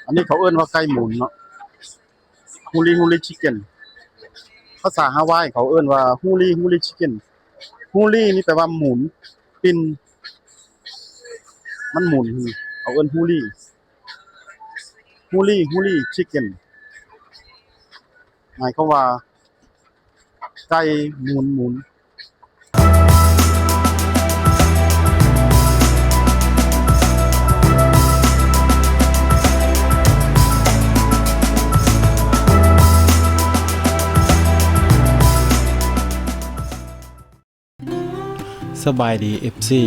ອັນນີ້ເຂົາເອີ້ນວ່າໄກ່ໝູນເນາະ Huli Huli Chicken ພາສາຮາວາຍເຂົາເອີ້ນວ່າ Huli Huli Chicken. Huli ນີ້ແປວ່າໝູນ ປິ່ນ ມັນໝູນ ເຂົາເອີ້ນ Huli Huli Huli Chicken ໝາຍຄວາມວ່າ ໄກ່ໝູນໆ. ສະບາຍດີ ເອັຟຊີ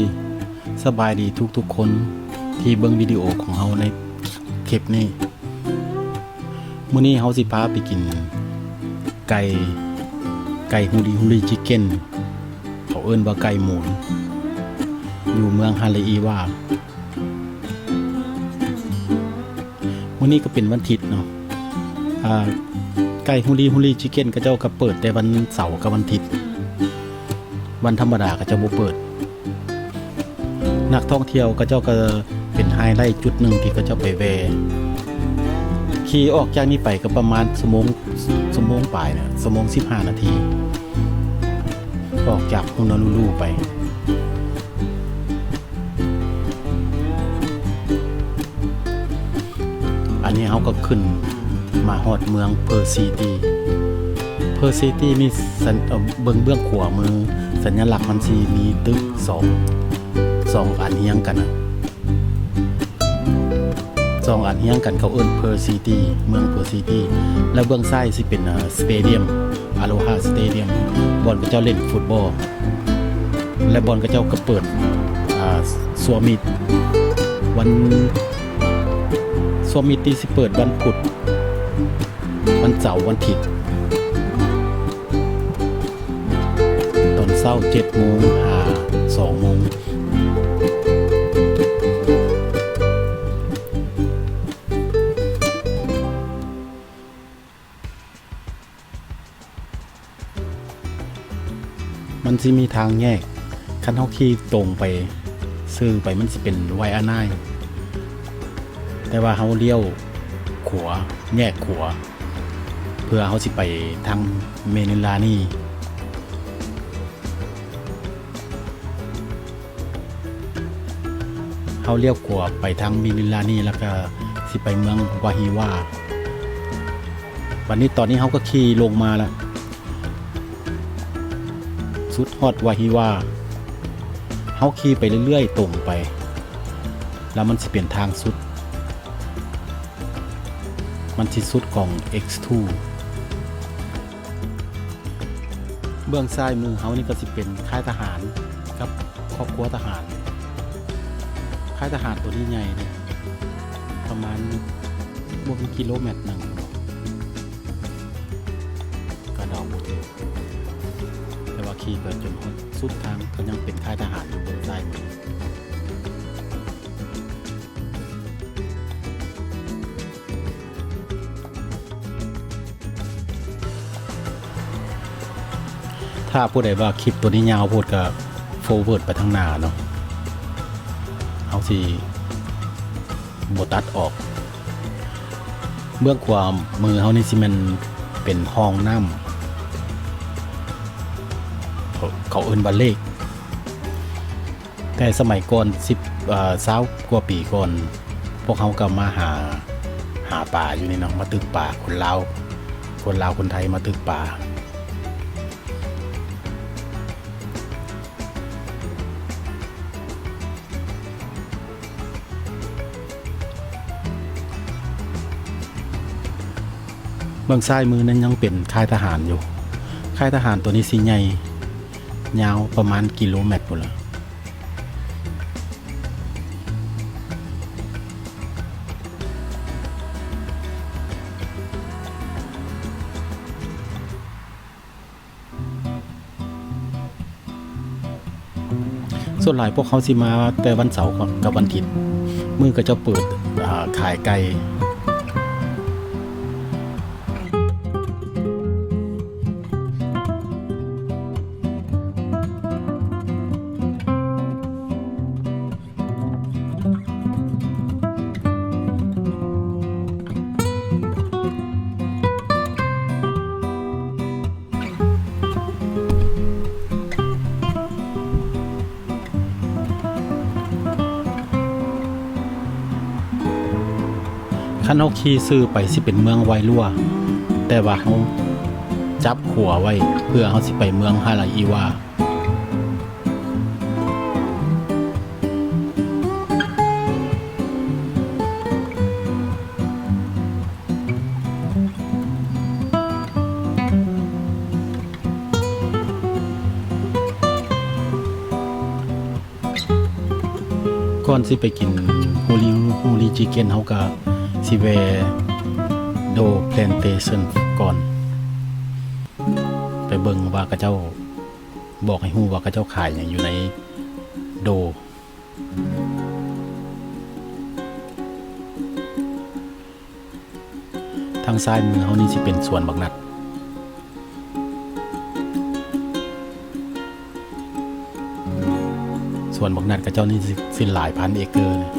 ສະບາຍດີທຸກໆຄົນທີ່ເບິ່ງວິດີໂອຂອງເຮົາໃນຄລິບນີ້. ມື້ນີ້ເຮົາຊິພາໄປກິນໄກ່ ໄກ່ Huli Huli Chicken ເຂົາເອີ້ນວ່າໄກ່ໝູນ ຢູ່ເມືອງ Haleiwa. ມື້ນີ້ກໍເປັນວັນທິດເນາະ ອ່າ ໄກ່ Huli Huli Chicken ເຂົາເຈົ້າກໍເປີດແຕ່ວັນເສົາກັບວັນທິດ ວັນທຳມະດາເຂົາເຈົ້າບໍ່ເປີດ. ນັກທ່ອງທ່ຽວເຂົາເຈົ້າກໍເປັນໄຮໄລຈຸດໜຶ່ງທີ່ເຂົາເຈົ້າໄປແວ່. ຂີ່ອອກຈາກນີ້ໄປກໍປະມານຊົ່ວໂມງ ຊົ່ວໂມງປາຍນະ ຊົ່ວໂມງສິບຫ້ານາທີ ອອກຈາກ Honolulu ໄປ. ອັນນີ້ເຮົາກໍຂຶ້ນມາຮອດເມືອງ Pearl City. Pearl City ນີ້ ສັນ ເອີ ເບິ່ງເບື້ອງຂວາມື ສັນຍະລັກມັນຊິມີຕຶກສອງ ສອງອັນຮຽງກັນນະ ສອງອັນຮຽງກັນ ເຂົາເອີ້ນ Pearl City ເມືອງ Pearl City ແລະເບື້ອງຊ້າຍຊິເປັນ ເອີ Stadium Aloha Stadium ບ່ອນເຂົາເຈົ້າຫຼິ້ນຟຸດບອລ ແລະບ່ອນເຂົາເຈົ້າກໍເປີດ ອ່າ Summit ວັນ Summit ນີ້ຊິເປີດວັນພຸດ ວັນເສົາ ວັນທິດ ຕອນເຊົ້າເຈັດໂມງຫາສອງໂມງ. ມັນຊິມີທາງແຍກ ຄັນເຮົາຂີ່ຕົງໄປ ຊື່ໄປ ມັນຊິເປັນ Waianae ແຕ່ວ່າເຮົາລ້ຽວຂວາ ແຍກຂວາ ເພື່ອເຮົາຊິໄປທາງ Manilani. ເຮົາລ້ຽວຂວາໄປທາງ Manilani ແລ້ວກະຊິໄປເມືອງ Wahiawa. ບັດນີ້ຕອນນີ້ເຮົາກໍຂີ່ລົງມາແລ້ວ ສຸດຮອດ Wahiawa. ເຮົາຂີ່ໄປເລື້ອຍໆ ຕົງໄປ ແລ້ວມັນຊິເປັນທາງສຸດ ມັນຊິສຸດຂອງ X two. ເບື້ອງຊ້າຍມືເຮົານີ້ກໍຊິເປັນຄ້າຍທະຫານກັບຄອບຄົວທະຫານ. ຄ້າຍທະຫານໂຕນີ້ໃຫຍ່ເດ້ ປະມານບໍ່ມີກິໂລແມັດໜຶ່ງ ກໍເດົາບໍ່ຖືກ ແຕ່ວ່າຂີ່ໄປຈົນຮອດສຸດທາງ ກໍຍັງເປັນຄ້າຍທະຫານຢູ່ເບື້ອງຊ້າຍມື. ຖ້າຜູ້ໃດວ່າຄລິບໂຕນີ້ຍາວໂພດ ກໍ forward ໄປທາງໜ້າເນາະ ເຮົາຊິບໍ່ຕັດອອກ. ເບື້ອງຂວາມືເຮົານີ້ຊິແມ່ນເປັນຮ່ອງນ້ຳ ເຂົາ ເຂົາເອີ້ນວ່າ lake. ແຕ່ສະໄໝກ່ອນ ສິບ ເອີ ຊາວກວ່າປີກ່ອນ ພວກເຮົາກໍມາຫາ ຫາປາຢູ່ນີ້ເນາະ ມາຕຶກປາ ຄົນລາວ ຄົນລາວ ຄົນໄທມາຕຶກປາ. ເບື້ອງຊ້າຍມືນັ້ນຍັງເປັນຄ້າຍທະຫານຢູ່ ຄ້າຍທະຫານໂຕນີ້ຊິໃຫຍ່ ຍາວປະມານກິໂລແມັດພຸ້ນລະ. ສ່ວນຫຼາຍພວກເຮົາຊິມາແຕ່ວັນເສົາກັບວັນທິດ ມື້ເຂົາເຈົ້າເປີດ ອາ ຂາຍໄກ່. ຄັນເຮົາຂີ່ຊື່ໄປຊິເປັນເມືອງໄວລັວ, ແຕ່ວ່າເຮົາຈັບຂົວໄວ້ເພື່ອເຮົາຊິໄປເມືອງຮາລາອີວາ. ກ່ອນຊິໄປກິນ Hoolie Hoolie Chicken ເຮົາກະຊິແວ່ Dough Plantation ກ່ອນ ໄປເບິ່ງວ່າເຂົາເຈົ້າ ບອກໃຫ້ຮູ້ວ່າເຂົາເຈົ້າຂາຍຫຍັງຢູ່ໃນ Dough. ທາງຊ້າຍມືເຮົານີ້ຊິເປັນສວນບັກນັດ. ສວນບັກນັດເຂົາເຈົ້ານີ້ຊິ ຊິຫຼາຍພັນເອເກີເລີຍ.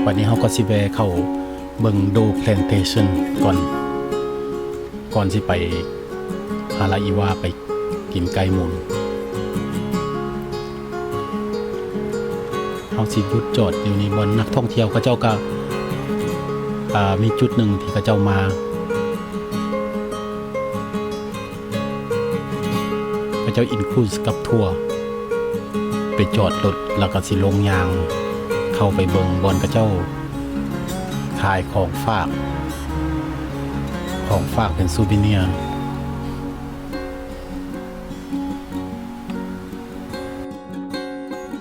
ບັດນີ້ເຮົາກໍຊິແວ່ເຂົ້າເບິ່ງ Dough Plantation ກ່ອນ ກ່ອນຊິໄປ ຮາລາອີວາ ໄປກິນໄກ່ໝູນ. ເຮົາຊິຢຸດຈອດຢູ່ນີ້ ບ່ອນນັກທ່ອງທ່ຽວເຂົາເຈົ້າກະ ອ່າ ມີຈຸດໜຶ່ງທີ່ເຂົາເຈົ້າມາ ເຂົາເຈົ້າ include ກັບທົວ ໄປຈອດລົດ ແລ້ວກະຊິລົງຍ່າງເຂົ້າໄປເບິ່ງບ່ອນເຂົາເຈົ້າ ຂາຍຂອງຝາກ ຂອງຝາກເປັນ Souvenir.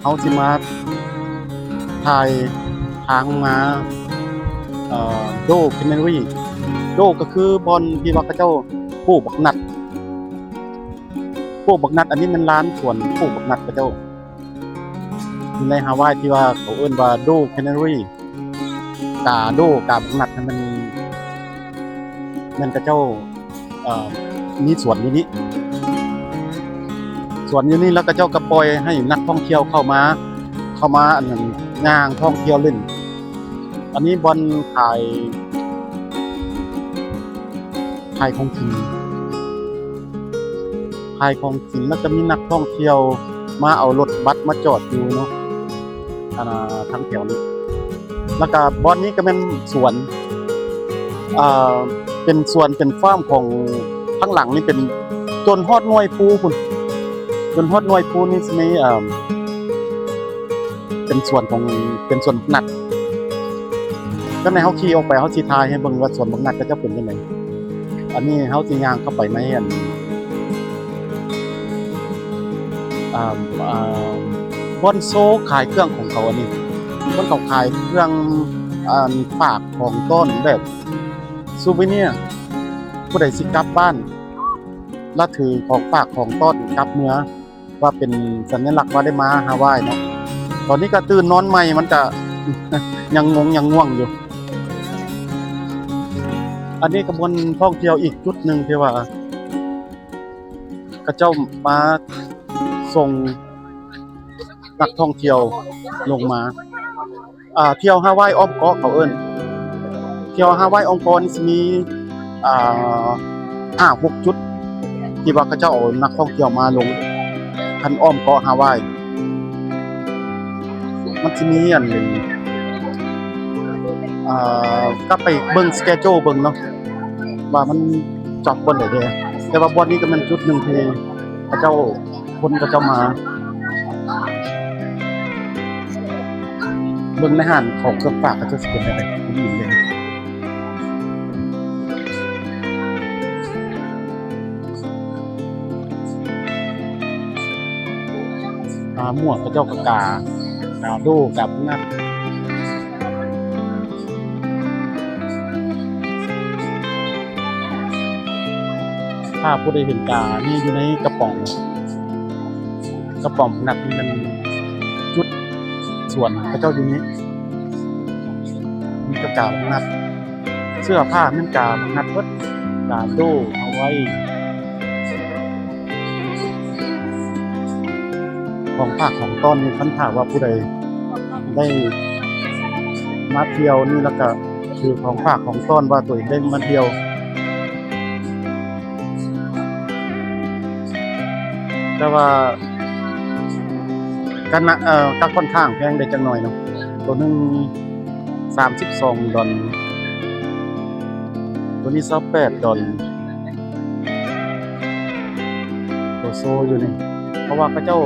ເຮົາຊິມາຖ່າຍທາງມາ ເອີ Dough Cannery. Dough ກໍຄືບ່ອນທີ່ວ່າເຂົາເຈົ້າປູກບັກນັດ ປູກບັກນັດ. ອັນນີ້ແມ່ນລານສວນປູກບັກນັດເຂົາເຈົ້າ ຢູ່ໃນຮາວາຍທີ່ວ່າເຂົາເອີ້ນວ່າ Dough Cannery. ກາໂດ ກາບັກນັດຫັ້ນ ມັນ ແມ່ນເຂົາເຈົ້າ ເອີ ມີສວນຢູ່ນີ້ ສວນຢູ່ນີ້ ແລ້ວເຂົາເຈົ້າກໍປ່ອຍໃຫ້ນັກທ່ອງທ່ຽວເຂົ້າມາ ເຂົ້າມາ ອັນນັ້ນ ຍ່າງທ່ອງທ່ຽວຫຼິ້ນ. ອັນນີ້ບ່ອນຂາຍ ຂາຍຂອງກິນ ຂາຍຂອງກິນ ແລ້ວກໍມີນັກທ່ອງທ່ຽວມາເອົາລົດບັສມາຈອດຢູ່ເນາະ ອັນ ທາງແຖວນີ້. ແລ້ວກໍບ່ອນນີ້ກໍແມ່ນສວນ ເອີ ເປັນສວນ ເປັນຟາມຂອງ ທາງຫຼັງນີ້ເປັນ ຈົນຮອດໜ່ວຍພູພຸ້ນ ຈົນຮອດໜ່ວຍພູນີ້ຊິມີ ເອີ ເປັນສວນຂອງ ເປັນສວນບັກນັດ. ຈັ່ງໃດເຮົາຂີ່ອອກໄປ ເຮົາຊິຖ່າຍໃຫ້ເບິ່ງວ່າສວນບັກນັດເຂົາເຈົ້າເປັນຈັ່ງໃດ. ອັນນີ້ເຮົາຊິຍ່າງເຂົ້າໄປໃນ ອັນ ອ່າ ອ່າ ບ່ອນໂຊຂາຍເຄື່ອງຂອງເຂົາ. ອັນນີ້ບ່ອນເຂົາຂາຍເຄື່ອງ ອັນ ຝາກຂອງຕ້ອນແບບ Souvenir. ຜູ້ໃດຊິກັບບ້ານ ແລ້ວຖືຂອງຝາກຂອງຕ້ອນກັບເມືອ ວ່າເປັນສັນຍະລັກວ່າໄດ້ມາຮາວາຍເນາະ. ຕອນນີ້ກໍຕື່ນນອນໃໝ່ ມັນກະຍັງງົງຍັງງ່ວງຢູ່. ອັນນີ້ກະບ່ອນທ່ອງທ່ຽວອີກຈຸດໜຶ່ງທີ່ວ່າເຂົາເຈົ້າມາສົ່ງນັກທ່ອງທ່ຽວລົງມາ. ອ່າ ທ່ຽວຮາວາຍອ້ອມເກາະເຂົາເອີ້ນ ທ່ຽວຮາວາຍອ້ອມເກາະນີ້ຊິມີ ອ່າ ຫ້າຫົກຈຸດ ທີ່ວ່າເຂົາເຈົ້າເອົານັກທ່ອງທ່ຽວມາລົງ ຄັນອ້ອມເກາະຮາວາຍ. ມັນຊິມີອັນ ອ່າ ກັບໄປເບິ່ງ schedule ເບິ່ງເນາະ ວ່າມັນຈອບບ່ອນໃດແດ່. ແຕ່ວ່າບ່ອນນີ້ກໍແມ່ນຈຸດໜຶ່ງທີ່ເຂົາເຈົ້າ ຄົນເຂົາເຈົ້າມາເບິ່ງໃນຮ້ານຂອງເຄື່ອງຝາກ ເຂົາເຈົ້າຊິເປັນແນວໃດ ອ່າ ໝວກເຂົາເຈົ້າກໍກາ ກາໂດ ກາບັກນັດ. ຖ້າຜູ້ໃດເຫັນການີ້ຢູ່ໃນກະປ໋ອງ ກະປ໋ອງບັກນັດ ມັນຈຸດສວນເຂົາເຈົ້າຢູ່ນີ້ ມີແຕ່ກາບັກນັດ. ເສື້ອຜ້າແມ່ນກາບັກນັດເບິດ ກາໂດ ເອົາໄວ້. ຂອງຝາກຂອງຕ້ອນນີ້ ຄັນຖ້າວ່າຜູ້ໃດໄດ້ມາທ່ຽວນີ້ ແລ້ວກະຖືຂອງຝາກຂອງຕ້ອນວ່າຕົວເອງໄດ້ມາທ່ຽວ. ແຕ່ວ່າ ກະນະ ເອີ ກະຂ້ອນຂ້າງແພງໄດ້ຈັກໜ້ອຍເນາະ ໂຕໜຶ່ງສາມສິບສອງດອນ ໂຕນີ້ຊາວແປດດອນ ໂຕໂຊຢູ່ນີ້ ເພາະວ່າເຂົາເຈົ້າ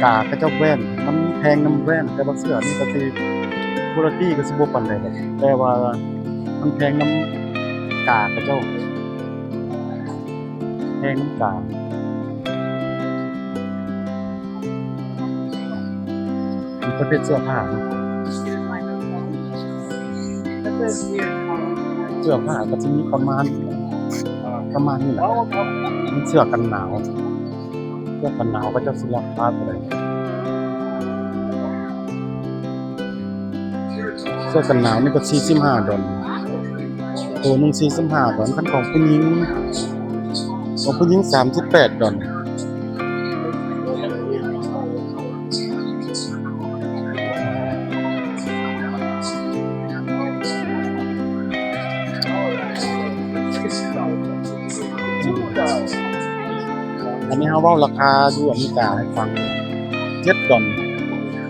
ກາເຂົາເຈົ້າແວ່ນ ມັນແພງນຳແວ່ນ ແຕ່ວ່າເສື້ອນີ້ກະຊິ ຄຸລາຕີກະຊິບໍ່ປານໃດດອກ ແຕ່ວ່າມັນແພງນຳກາເຂົາເຈົ້າ ແພງນຳກາ. ມີປະເພດເສື້ອຜ້າເນາະ ເສື້ອຜ້າກະຊິມີປະມານ ປະມານນີ້ແຫຼະ ມີເສື້ອກັນໜາວ ເສື້ອກັນໜາວເຂົາເຈົ້າຊິລາຄາເທົ່າໃດ? ເສື້ອກັນໜາວນີ້ກະສີ່ສິບຫ້າດອນ ໂຕໜຶ່ງສີ່ສິບຫ້າດອນ ຄັນຂອງຜູ້ຍິງ ຂອງຜູ້ຍິງສາມສິບແປດດອນ. ອັນນີ້ເຮົາເວົ້າລາຄາຢູ່ອາເມລິກາໃຫ້ຟັງ ເຈັດດອນ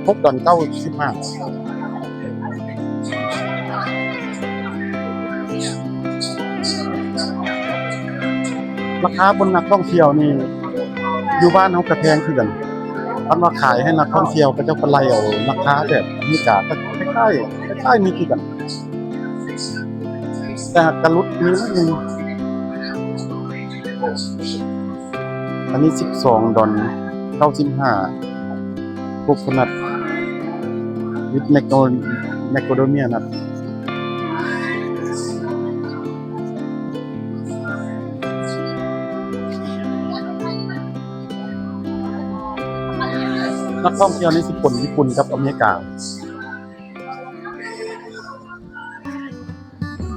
ຫົກດອນເກົ້າສິບຫ້າ. ລາຄາບົນນັກທ່ອງທ່ຽວນີ້ ຢູ່ບ້ານເຮົາກະແພງຄືກັນ ຄັນວ່າຂາຍໃຫ້ນັກທ່ອງທ່ຽວ ເຂົາເຈົ້າກະໄລ່ເອົາລາຄາແບບອາເມລິກາ ກະຄ້າຍໆ ຄ້າຍໆ ນີ້ຄືກັນ ແຕ່ກະຫຼຸດນິດໜຶ່ງ. ອັນນີ້ສິບສອງດອນເກົ້າສິບຫ້າ ໂຄໂຄນັດ with macadamia nut. ນັກທ່ອງທ່ຽວນີ້ຊິປົນຍີ່ປຸ່ນກັບອາເມລິກາ.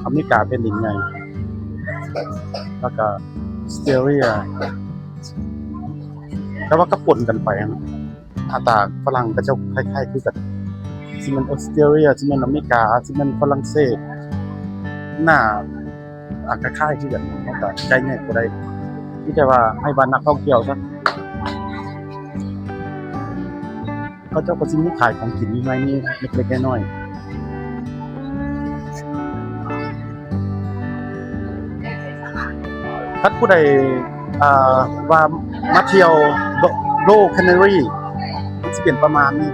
ອາເມລິກາແຜ່ນດິນໃຫຍ່ ແລ້ວກະ Australia ແຕ່ວ່າກະປົນກັນໄປຫັ້ນ ອັດຕາຝຣັ່ງເຂົາເຈົ້າຄ້າຍໆຄືກັນ ຊິແມ່ນ Australia ຊິແມ່ນອາເມລິກາ ຊິແມ່ນຝຣັ່ງເສດ ໜ້າ ອາ ຄ້າຍໆຄືກັນ ເຮົາກະໄກ່ແຍກບໍ່ໄດ້ ມີແຕ່ວ່າໃຫ້ວ່ານັກທ່ອງທ່ຽວຊະ. ເຂົາເຈົ້າກະຊິມີຂາຍຂອງກິນຢູ່ໃນນີ້ເລັກໆນ້ອຍໆ ຄັນຜູ້ໃດ ອ່າ ວ່າມາທ່ຽວ Low Canary ມັນຊິເປັນປະມານນີ້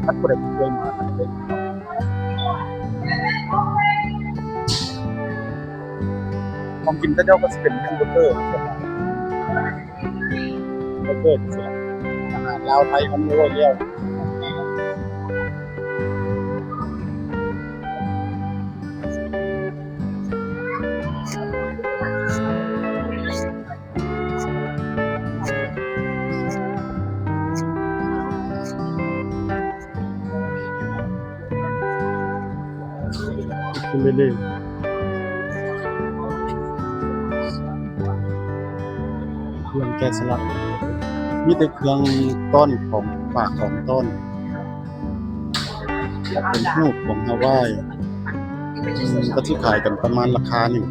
ຄັນຜູ້ໃດບໍ່ເຄີຍມາ ຂອງກິນເຂົາເຈົ້າກະຊິເປັນແຮມເບີເກີ ເບີເກີ ອາຫານລາວໄທເຮົາມີໄວ້ແລ້ວ. ເຄື່ອງແກະສະຫຼັກ ມີແຕ່ເຄື່ອງຕ້ອນຂອງຝາກຂອງຕ້ອນ ເປັນຮູບຂອງຮາວາຍ ອືມ ກະຊິຂາຍກັນປະມານລາຄານີ້.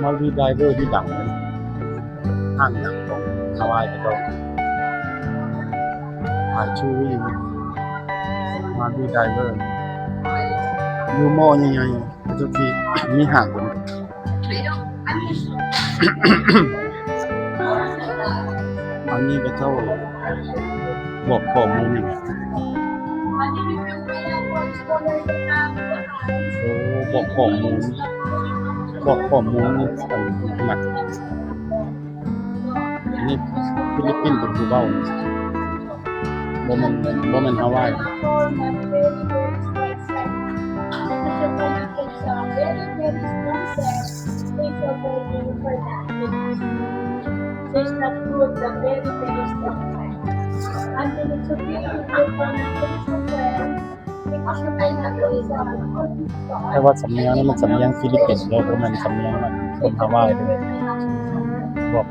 Marie Diver ນີ້ດັງເລີຍ ຫ້າງດັງຂອງຮາວາຍເຂົາເຈົ້າ ຂາຍຈູເລີຣີ Marie Diver ຢູ່ມໍ່ໃຫຍ່ໆ ເຂົາເຈົ້າຊິມີຫ້າງ ອັນນີ້ເຂົາເຈົ້າບອກຂໍ້ມູນ ໂອ້ ບອກຂໍ້ມູນ ບອກຂໍ້ມູນ ອັນ ອັນ ອັນນີ້ຟີລິບປິນເປັນຜູ້ເວົ້າ ບໍ່ແມ່ນ ບໍ່ແມ່ນຮາວາຍ. ແຕ່ວ່າສຳນຽງນີ້ມັນສຳນຽງຟີລິບປິນເດີ້ ບໍ່ແມ່ນສຳນຽງຄົນຮາວາຍເດີ້ ບອກ.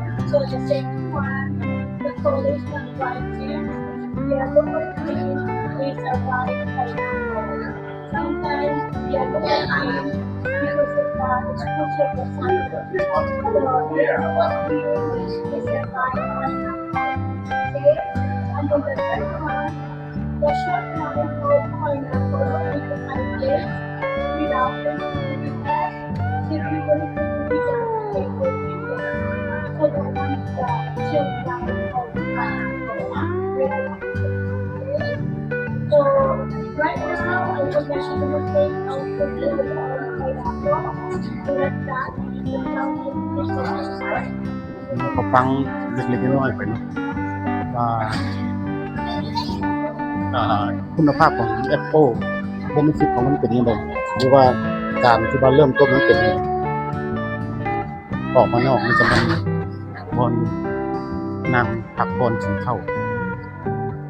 Right now, I'm professionally trained outfit designer. ເຂົາຟັງເລັກໆນ້ອຍໆໄປເນາະ ວ່າ ອ່າ ຄຸນນະພາບຂອງແອັບເປິ້ນ ເບເນຟິດຂອງມັນເປັນຈັ່ງໃດ ຫຼືວ່າການທີ່ວ່າເລີ່ມຕົ້ນມັນເປັນຈັ່ງໃດ. ອອກມານອກນີ້ຈະແມ່ນບ່ອນນັ່ງພັກຜ່ອນກິນເຂົ້າ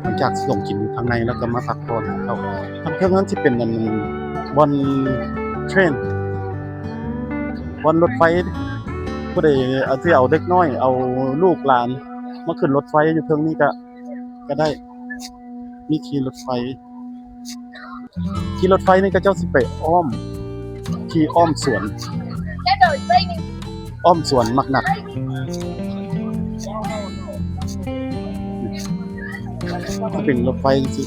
ຫຼັງຈາກທີ່ລົງກິນຢູ່ຂ້າງໃນແລ້ວກໍມາພັກຜ່ອນກິນເຂົ້າ. ທາງເທິງນັ້ນຊິເປັນອັນບ່ອນເທຣນ ບ່ອນລົດໄຟ ຜູ້ໃດ ອາ ທີ່ເອົາເດັກນ້ອຍ ເອົາລູກຫຼານມາຂຶ້ນລົດໄຟຢູ່ເທິງນີ້ກະ ກະໄດ້ ມີຂີ່ລົດໄຟ ຂີ່ລົດໄຟນີ້ເຂົາເຈົ້າຊິໄປອ້ອມ ຂີ່ອ້ອມສວນ ອ້ອມສວນໝາກນັດ ເປັນລົດໄຟຈັ່ງຊີ້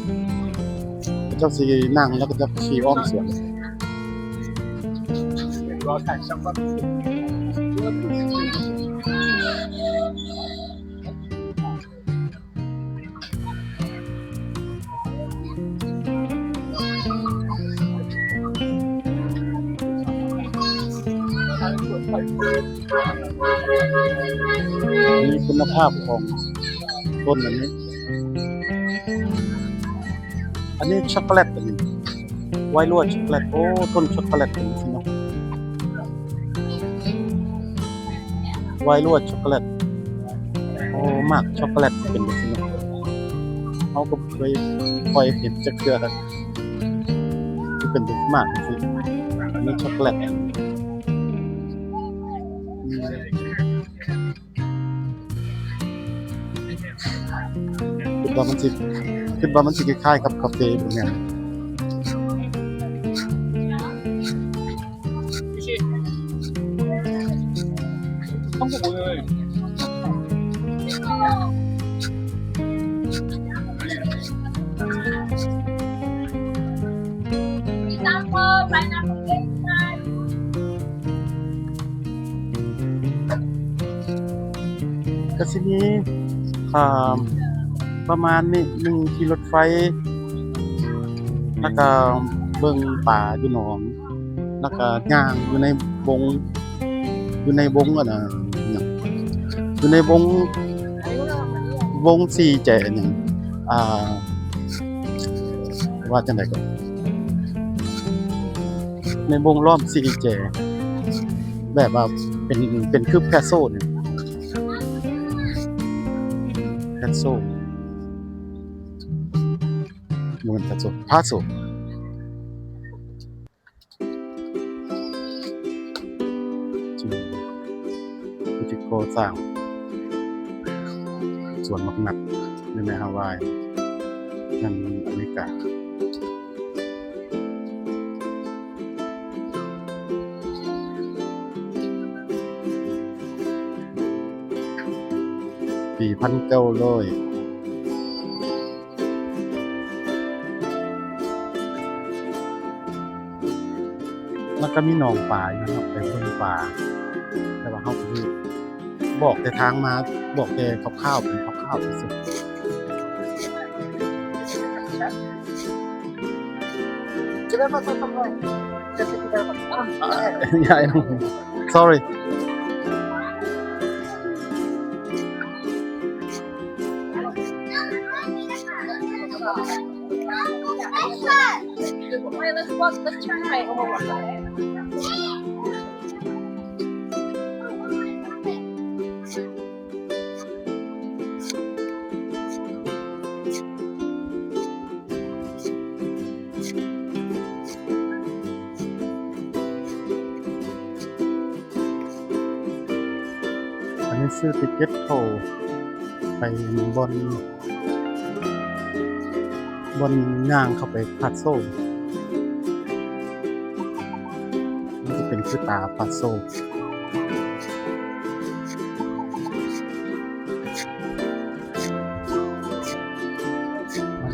ເຂົາເຈົ້າຊິນັ່ງແລ້ວເຂົາເຈົ້າຂີ່ອ້ອມສວນ. ນີ້ຄຸນນະພາບຂອງຕົ້ນອັນນີ້ ອັນນີ້ຊັອກໂກແລັດ ອັນນີ້ ໄວລົວຊັອກໂກແລັດ ໂອ້ ຕົ້ນຊັອກໂກແລັດເປັນຈັ່ງຊີ້ເນາະ ໄວລົວຊັອກໂກແລັດ ໂອ້ ໝາກຊັອກໂກແລັດເປັນຈັ່ງຊີ້ເນາະ ເຮົາກໍບໍ່ເຄີຍ ຄ່ອຍເຫັນຈັກເທື່ອ ຄືເປັນໝາກຈັ່ງຊີ້ ອັນນີ້ຊັອກໂກແລັດ ອືມ. ຄິດວ່າມັນຊິ ຄິດວ່າມັນຊິຄ້າຍໆກັບກາເຟບໍ່ແມ່ນ. ກະຊິມີ ອ່າ ປະມານນີ້ ໜຶ່ງຂີ່ລົດໄຟ ແລ້ວກະເບິ່ງປາຢູ່ໜອງ ແລ້ວກະຍ່າງຢູ່ໃນວົງ ຢູ່ໃນວົງ ອັນນ່າ ຫຍັງ ຢູ່ໃນວົງ ວົງສີ່ແຈ ຫຍັງ ອ່າ ວ່າຈັ່ງໃດກໍ ໃນວົງລ້ອມສີ່ແຈ ແບບວ່າເປັນ ເປັນຄືແພໂຊນີ້ ແພໂຊ ບໍ່ແມ່ນແພໂຊ ພາໂຊ ທີ່ ທີ່ກໍ່ສ້າງສວນໝາກນັດຢູ່ໃນຮາວາຍ ແມ່ນອາເມລິກາ. ປີພັນເກົ້າຮ້ອຍ ມັນກະມີໜອງປາຢູ່ເນາະ ໄປເບິ່ງປາ ແຕ່ວ່າເຮົາກະຊິບອກແຕ່ທາງມາ ບອກແຕ່ຄ່າວໆ ເປັນຄ່າວໆຊື່ໆ. Sorry. ຊື້ຕິກເກັດເຂົ້າໄປບ່ອນ ບ່ອນຍ່າງເຂົ້າໄປພາດໂຊ. ມັນຈະເປັນຄືຕາພາດໂຊ.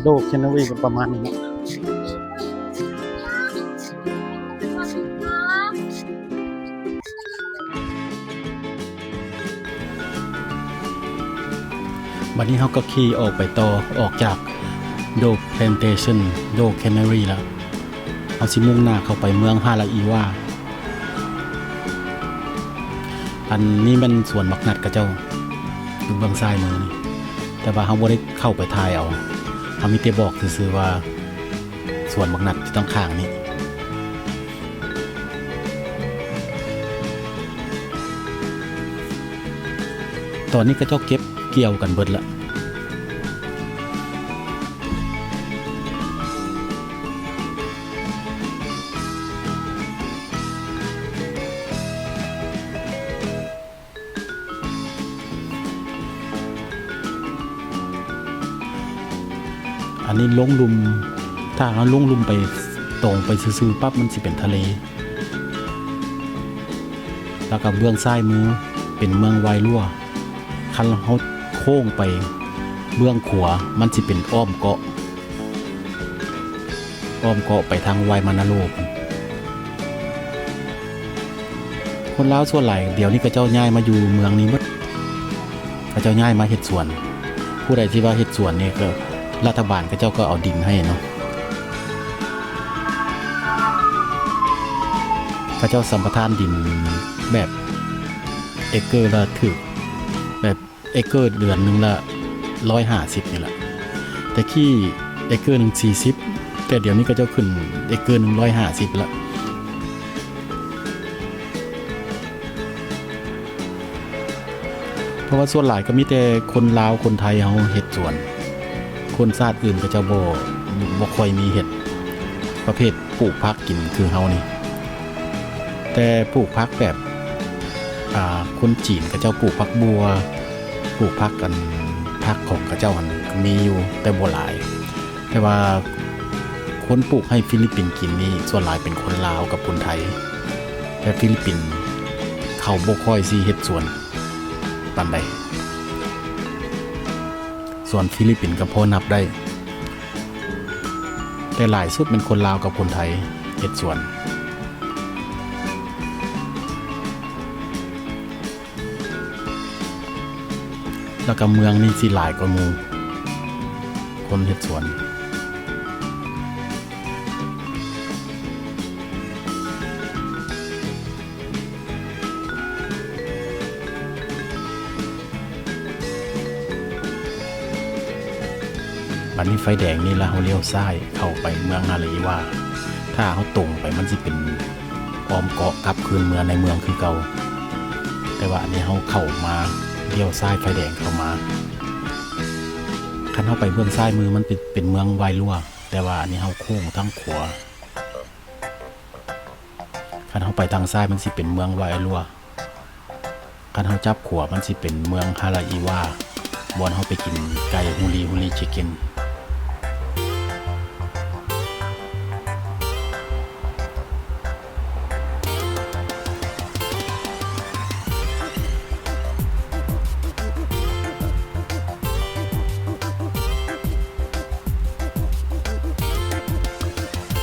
ໂດແຄນເນຣີກໍປະມານນີ້ເນາະ. ບັດນີ້ເຮົາກໍຂີ່ອອກໄປຕໍ່ ອອກຈາກໂດແພນເທເຊິນ ໂດແຄນເນຣີແລ້ວ ເຮົາຊິມຸ່ງໜ້າເຂົ້າໄປເມືອງຮາລາອີວາ. ອັນນີ້ແມ່ນສວນບັກນັດເຂົາເຈົ້າ ຢູ່ເບື້ອງຊ້າຍມືນີ້ ແຕ່ວ່າເຮົາບໍ່ໄດ້ເຂົ້າໄປຖ່າຍເອົາ ເຮົາມີແຕ່ບອກຊື່ໆວ່າ ສວນບັກນັດຢູ່ທາງຂ້າງນີ້. ຕອນນີ້ເຂົາເຈົ້າເກັບກ່ຽວກັນເບິດລະ. ອັນນີ້ລົງລຸ່ມ ຖ້າເຮົາລົງລຸ່ມໄປ ຕົງໄປຊື່ໆປັບ ມັນຊິເປັນທະເລ. ແລ້ວກໍເບື້ອງຊ້າຍມືເປັນເມືອງວາຍລົວ. ຄັນເຮົາໂຄ້ງໄປເບື້ອງຂວາ ມັນຊິເປັນອ້ອມເກາະ. ອ້ອມເກາະໄປທາງວາຍມານາໂລພຸ້ນ. ຄົນລາວສ່ວນຫຼາຍດຽວນີ້ເຂົາເຈົ້າຍ້າຍມາຢູ່ເມືອງນີ້ໝົດ, ເຂົາເຈົ້າຍ້າຍມາເຮັດສວນ. ຜູ້ໃດທີ່ວ່າເຮັດສວນນີ້ກໍລັດຖະບານເຂົາເຈົ້າກໍເອົາດິນໃຫ້ເນາະ, ເຂົາເຈົ້າສຳປະທານດິນແບບເອກເກີລະຖືກ ແບບ ເອກເກີເດືອນໜຶ່ງລະຮ້ອຍຫ້າສິບນີ້ລະ, ແຕ່ກີ້ເອກເກີໜຶ່ງສີ່ສິບ ແຕ່ດຽວນີ້ເຂົາເຈົ້າຂຶ້ນເອກເກີໜຶ່ງຮ້ອຍຫ້າສິບລະ. ເພາະວ່າສ່ວນຫຼາຍກໍມີແຕ່ຄົນລາວຄົນໄທເຮົາເຮັດສວນ, ຄົນຊາດອື່ນເຂົາເຈົ້າບໍ່ ບໍ່ຄ່ອຍມີເຮັດປະເພດ ປູກຜັກກິນຄືເຮົານີ້, ແຕ່ປູກຜັກແບບ ອ່າ ຄົນຈີນເຂົາເຈົ້າປູກຜັກບົ່ວ ປູກຜັກ ອັນ ຜັກຂອງເຂົາເຈົ້າຫັ້ນມີຢູ່ ແຕ່ບໍ່ຫຼາຍ. ແຕ່ວ່າຄົນປູກໃຫ້ຟີລິບປິນກິນນີ້ ສ່ວນຫຼາຍເປັນຄົນລາວກັບຄົນໄທ, ແຕ່ຟີລິບປິນເຂົາບໍ່ຄ່ອຍຊິເຮັດສວນປານໃດ. ສວນຟີລິບປິນກໍພໍນັບໄດ້ ແຕ່ຫຼາຍສຸດແມ່ນຄົນລາວກັບຄົນໄທເຮັດສວນ, ແລ້ວກໍເມືອງນີ້ຊິຫຼາຍກວ່າໝູ່ຄົນເຮັດສວນ. ບັດນີ້ໄຟແດງນີ້ລະ ເຮົາລ້ຽວຊ້າຍເຂົ້າໄປເມືອງນາລະອີວາ. ຖ້າເຮົາຕົງໄປ ມັນຊິເປັນອ້ອມເກາະກັບຄືນເມືອໃນເມືອງຄືເກົ່າ, ແຕ່ວ່າອັນນີ້ເຮົາເຂົ້າມາ ລ້ຽວຊ້າຍໄຟແດງເຂົ້າມາ. ຄັນເຮົາໄປເບື້ອງຊ້າຍມື ມັນເປັນ ເປັນເມືອງວາຍລົວ, ແຕ່ວ່າອັນນີ້ເຮົາໂຄ້ງທາງຂວາ. ຄັນເຮົາໄປທາງຊ້າຍມັນຊິເປັນເມືອງວາຍລົວ, ຄັນເຮົາຈັບຂວາມັນຊິເປັນເມືອງຮາລາອີວາ ບ່ອນເຮົາໄປກິນໄກ່ Huli Huli Chicken.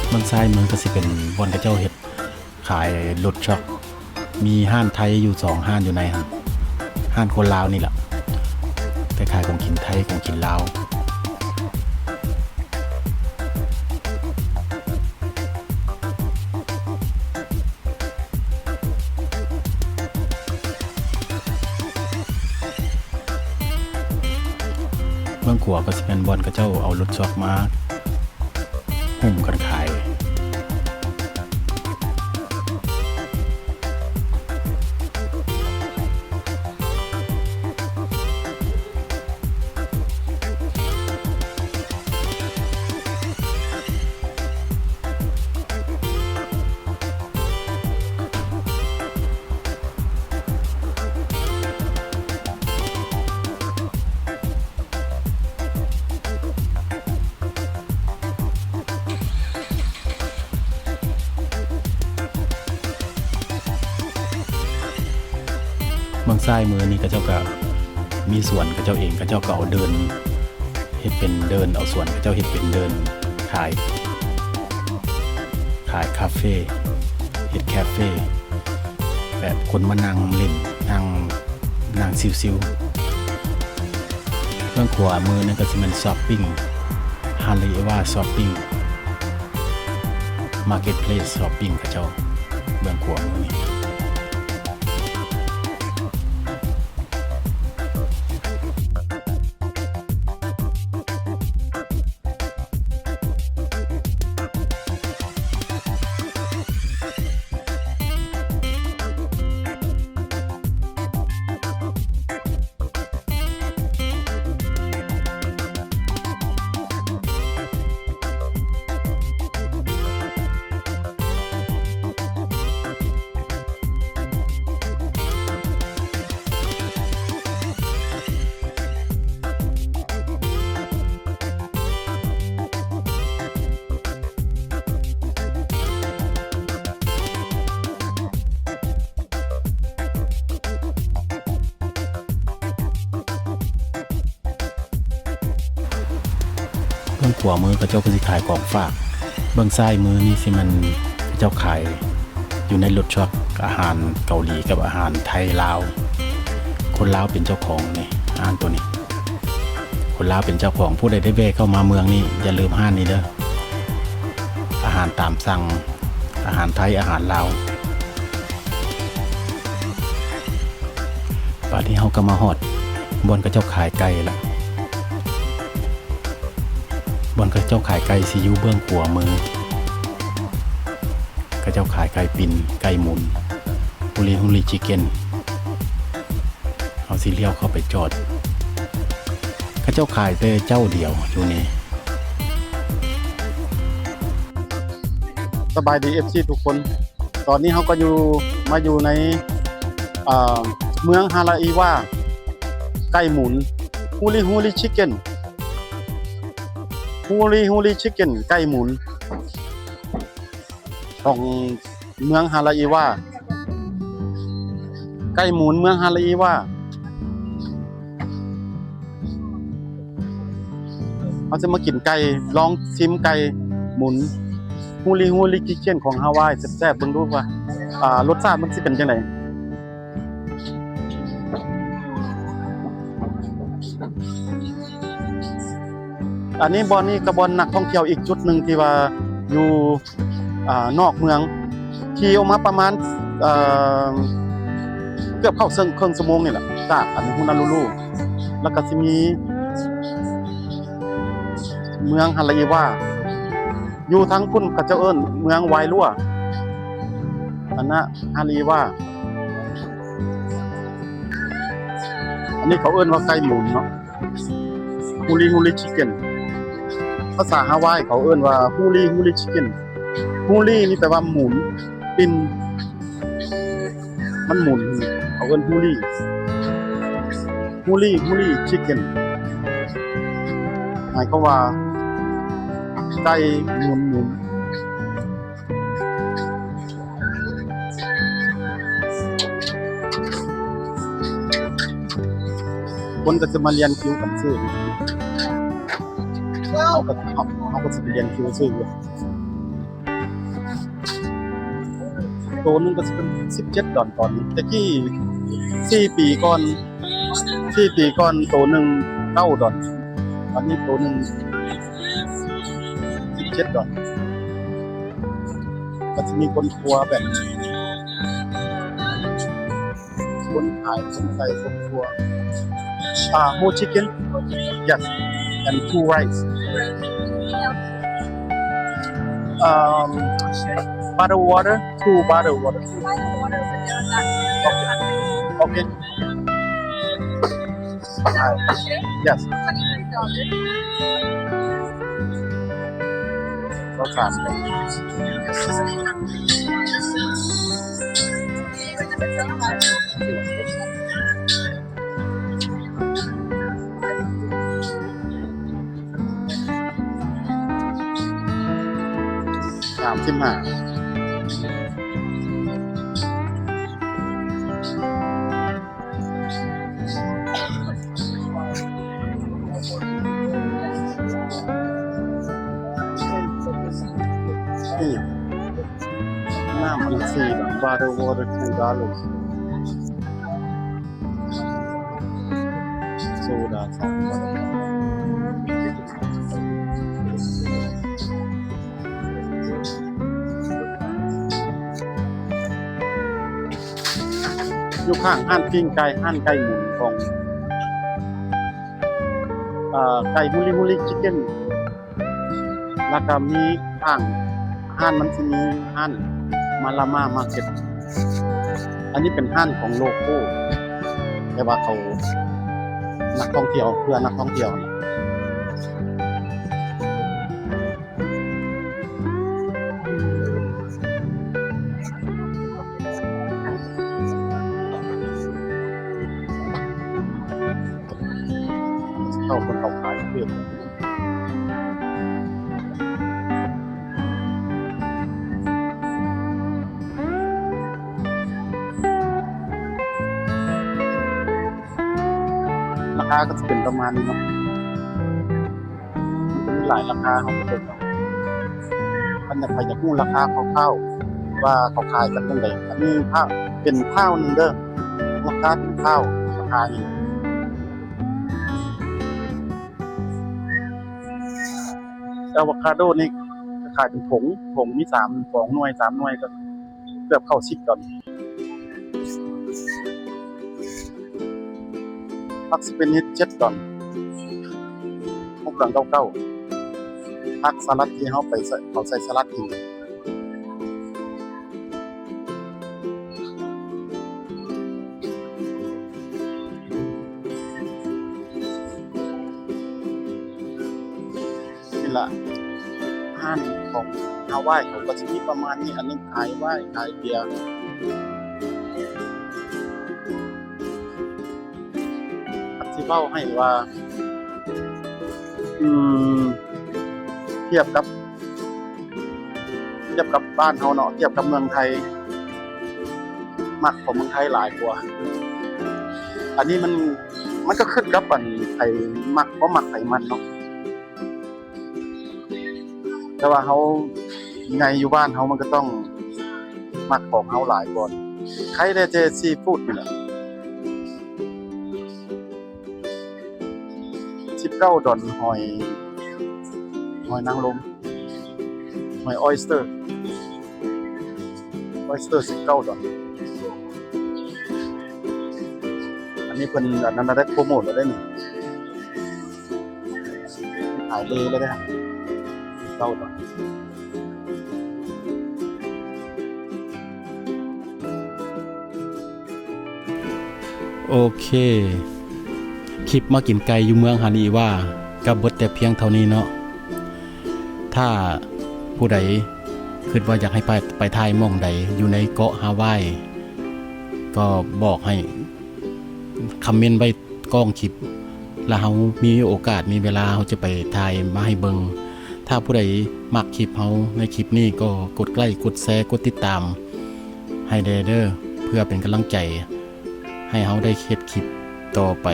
ເບື້ອງຊ້າຍມືກໍຊິເປັນບ່ອນເຂົາເຈົ້າເຮັດ ຂາຍລົດຊັອກ, ມີຮ້ານໄທຢູ່ສອງຮ້ານຢູ່ໃນຫັ້ນ, ຮ້ານຄົນລາວນີ້ລະ ແຕ່ຂາຍຂອງກິນໄທ ຂອງກິນລາວ. ເບື້ອງຂວາກໍຊິແມ່ນບ່ອນເຂົາເຈົ້າເອົາລົດຊັອກມາ ໂຮມກັນຂາຍ. ເ ເບື້ອງຊ້າຍມືນີ້ເຂົາເຈົ້າກະມີສວນເຂົາເຈົ້າເອງ, ເຂົາເຈົ້າກະເອົາເດີ່ນເຮັດເປັນເດີ່ນ, ເອົາສວນເຂົາເຈົ້າເຮັດເປັນເດີ່ນຂາຍ, ຂາຍຄາເຟ, ເຮັດຄາເຟ ແບບຄົນມານັ່ງຫຼິ້ນ, ນັ່ງ, ນັ່ງຊິວໆ. ເບື້ອງຂວາມືນັ້ນກະຊິແມ່ນຊັອບປິງ, ຮາລີວາຊັອບປິງ, ມາເກັດເພລສຊັອບປິງເຂົາເຈົ້າ ເບື້ອງຂວາມືນີ້. ເບື້ອງຂວາມືເຂົາເຈົ້າກະຊິຂາຍຂອງຝາກ, ເບື້ອງຊ້າຍມືນີ້ຊິແມ່ນເຂົາເຈົ້າຂາຍ ຢູ່ໃນລົດທຣັກ ອາຫານເກົາຫຼີກັບອາຫານໄທລາວ. ຄົນລາວເປັນເຈົ້າຂອງນີ້ ຮ້ານໂຕນີ້ ຄົນລາວເປັນເຈົ້າຂອງ. ຜູ້ໃດໄດ້ແວ່ເຂົ້າມາເມືອງນີ້ ຢ່າລືມຮ້ານນີ້ເດີ ອາຫານຕາມສັ່ງ, ອາຫານໄທ, ອາຫານລາວ. ບາດນີ້ເຮົາກະມາຮອດບ່ອນເຂົາເຈົ້າຂາຍໄກ່ລະ. ບ່ອນເຂົາເຈົ້າຂາຍໄກ່ຊິຢູ່ເບື້ອງຂວາມື. ເຂົາເຈົ້າຂາຍໄກ່ປິ່ນ, ໄກ່ໝູນ, ຮຸລີຮຸລີຊິກເກັນ. ເຮົາຊິລ້ຽວເຂົ້າໄປຈອດ. ເຂົາເຈົ້າຂາຍແຕ່ເຈົ້າດຽວຢູ່ນີ້. ສະບາຍດີ ເອັຟຊີ ທຸກຄົນ. ຕອນນີ້ເຮົາກະຢູ່ ມາຢູ່ໃນ ເອີ ເມືອງຮາລາອີວາ, ໄກ່ໝູນ, ຮູລີຮູລີຊິກເກັນ, ຮູລີຮູລີຊິກເກັນ ໄກ່ໝູນຂອງເມືອງຮາລາອີວາ, ໄກ່ໝູນເມືອງຮາລາອີວາ. ເຮົາຈະມາກິນໄກ່, ລອງຊິມໄກ່ໝູນ ຮູລີຮູລີຊິກເກັນຂອງຮາວາຍ ແຊບໆ ເບິ່ງດູວ່າ ອາ ລົດຊາດມັນຊິເປັນຈັ່ງໃດ. ອັນນີ້ບ່ອນນີ້ກະບ່ອນນັກທ່ອງທ່ຽວອີກຈຸດໜຶ່ງທີ່ວ່າຢູ່ ອາ ນອກເມືອງ ຂີ່ອອກມາປະມານ ເອີ ເກືອບເຂົ້າເຊິ່ງ ເຄິ່ງຊົ່ວໂມງນີ້ແຫຼະ ຈາກອັນຮຸນາລູລູ. ລະກະຊິມີເມືອງຮາລາອີວາ ຢູ່ທາງພຸ້ນເຂົາເຈົ້າເອີ້ນເມືອງວາຍລົວ ອັນນະ ຮາລາອີວາ. ອັນນີ້ເຂົາເອີ້ນວ່າໄກ່ໝູນເນາະ. ຮູລີຮູລີຊິກເກັນ ພາສາຮາວາຍເຂົາເອີ້ນວ່າ ຮູລີຮູລີຊິກເກັນ. ຮູລີນີ້ແປວ່າໝູນ, ປິ່ນ, ມັນໝູນ, ເຂົາເອີ້ນຮູລີ. ຮູລີຮູລີຊິກເກັນ ໝາຍຄວາມວ່າໄກ່ໝູນໆ. ຄົນກະຈະມາລຽນຄິວກັນຊື້, ເຮົາກະ ເຮົາກະຊິໄປລຽນຄິວຊື້. ໂຕໜຶ່ງກະຊິເປັນສິບເຈັດດອນຕອນນີ້. ແຕ່ກີ້ ສີ່ປີກ່ອນ ສີ່ປີກ່ອນໂຕໜຶ່ງເກົ້າດອນ, ຕອນນີ້ໂຕໜຶ່ງສິບເຈັດດອນ. ກະຊິມີຄົນຄົວແບບ ຄົນຂາຍ ຄົນໃສ່ຄົນຄົວ. ອ່າ whole chicken? Yes. And two rice. Um, bottle water? Two bottle water. Okay. Okay. Yes. ສາມ ສາມສິບຫ້າ. Bottle water two dollars. ໂຊດາສາມ ຢູ່ຂ້າງຮ້ານປີ້ງໄກ່ ຮ້ານໄກ່ໝູນຂອງ ເອີ ໄກ່ Huli Huli Chicken. ແລ້ວກໍມີທາງຮ້ານ ມັນຊິມີຮ້ານ Malama Market. ອັນນີ້ເປັນຮ້ານຂອງໂລໂກ້ ແຕ່ວ່າເຂົາ ນັກທ່ອງທ່ຽວ ເພື່ອນັກທ່ອງທ່ຽວ. ເຂົ້າຄົນເຂົາຂາຍເປັນ ລາຄາກໍຊິເປັນປະມານນີ້ເນາະ. ມັນມີຫຼາຍລາຄາ ເຮົາໄປເບິ່ງເອົາ. ຄັນຢາກ ໃຜຢາກຮູ້ລາຄາຄ່າວໆ ວ່າເຂົາຂາຍກັນຈັ່ງໃດ ອັນນີ້ພາວ ເປັນພາວໜຶ່ງເດີ ລາຄາເປັນພາວ ລາຄານີ້. ອາໂວຄາໂດນີ້ຂາຍເປັນຖົງ ຖົງມີສາມ ສອງໜ່ວຍ ສາມໜ່ວຍ ກໍເກືອບເຂົ້າສິບດອນ. ຜັກສະເປນິດເຈັດດອນ ຫົກດອນເກົ້າເກົ້າ. ຜັກສະລັດທີ່ເຮົາໄປໃສ່ ເຂົາໃສ່ສະລັດກິນ ນີ້ລະ ຮ້ານຂອງຮາວາຍເຂົາກໍຊິມີປະມານນີ້. ອັນນີ້ຂາຍວາຍ ຂາຍເບຍ. ຄັນຊິເວົ້າໃຫ້ວ່າ ອືມ ທຽບກັບ ທຽບກັບບ້ານເຮົາເນາະ ທຽບກັບເມືອງໄທ ມັກຂອງເມືອງໄທຫຼາຍກວ່າ. ອັນນີ້ມັນ ມັນກໍຂຶ້ນກັບອັນ ໃຜມັກ ບໍ່ມັກໃຜມັນເນາະ. ແຕ່ວ່າເຮົາໃຫຍ່ຢູ່ບ້ານເຮົາ ມັນກໍຕ້ອງມັກຂອງເຮົາຫຼາຍກ່ອນ. ໃຄແດ່ແຕ່ຊີຟູດນີ້ແຫຼະ. ສິບເກົ້າດອນ ຫອຍ ຫອຍນາງລົມ ຫອຍອອຍສເຕີ ອອຍສເຕີ ສິບເກົ້າດອນ. ອັນນີ້ເພິ່ນອັນນັ້ນແລ້ວເດ້ ໂປຣໂມດແລ້ວເດ້ນີ້. ຂາຍເລແລ້ວເດ້ ເກົ້າດອນ. ໂອເຄ ຄລິບມາກິນໄກ່ຢູ່ເມືອງຮານີວາ ກໍເບິດແຕ່ພຽງເທົ່ານີ້ເນາະ. ຖ້າຜູ້ໃດຄິດວ່າຢາກໃຫ້ໄປ ໄປຖ່າຍໝ່ອງໃດຢູ່ໃນເກາະຮາວາຍ ກໍບອກໃຫ້ຄອມເມັນໄວ້ກ້ອງຄລິບ ແລ້ວເຮົາມີໂອກາດມີເວລາ ເຮົາຈະໄປຖ່າຍມາໃຫ້ເບິ່ງ. ຖ້າຜູ້ໃດມັກຄລິບເຮົາໃນຄລິບນີ້ ກໍກົດໄລ ກົດແຊ ກົດຕິດຕາມໃຫ້ແດ່ເດີ ເພື່ອເປັນກຳລັງໃຈໃຫ້ເຮົາໄດ້ເຮັດຄລິບຕໍ່ໄປ.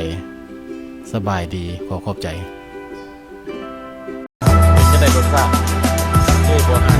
ສະບາຍດີ ຂໍຂອບໃຈ. ເປັນຈັ່ງໃດລົດຊາດ? ຄືບໍ່ຫັ້ນ